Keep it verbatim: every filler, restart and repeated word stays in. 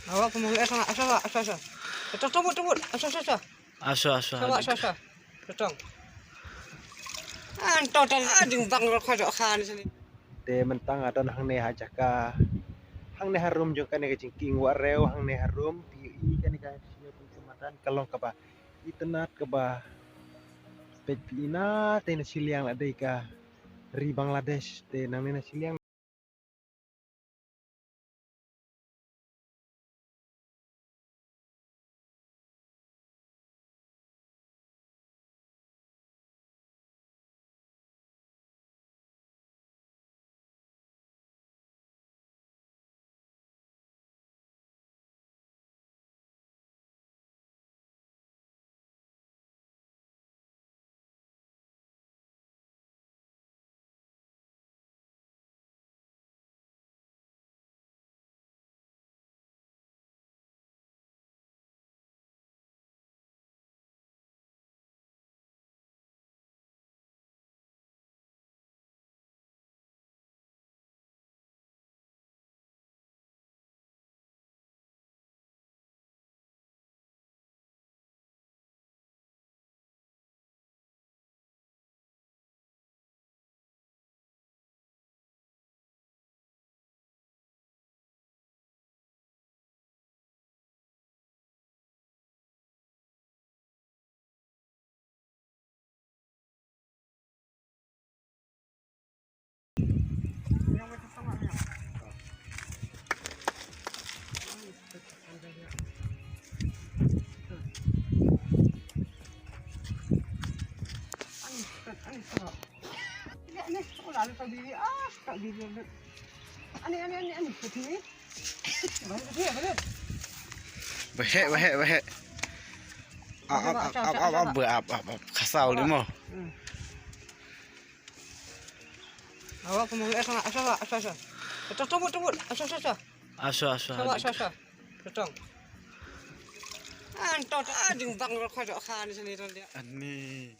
Awa kumong eh sana asa asa asa. Asa asa asa. Asa asa asa. Asa asa. Asa asa. Tong. An to tang a ding bang ro kha do khan sini. Te mynta nga don hangne ha jaka, hangne harum jong kane ka jingkieng wah rew, hangne harum, te i kane ka shnong Pynshong Madan ka long kaba itynnad, kaba peit phi ina te na shiliang la dei ka ri Bangladesh, te nangne na shiliang. Wahek, wahek, wahek. Ap, ap, ap, ap, ap, ap, ap, ap, ap, khasaw limo. Awa kumong eh sana asa asa asa. Tong tong tong asa asa asa. Asa asa. Asa asa asa. Tong. An to a ding bang ro kha do khan sini tong dia. Ani.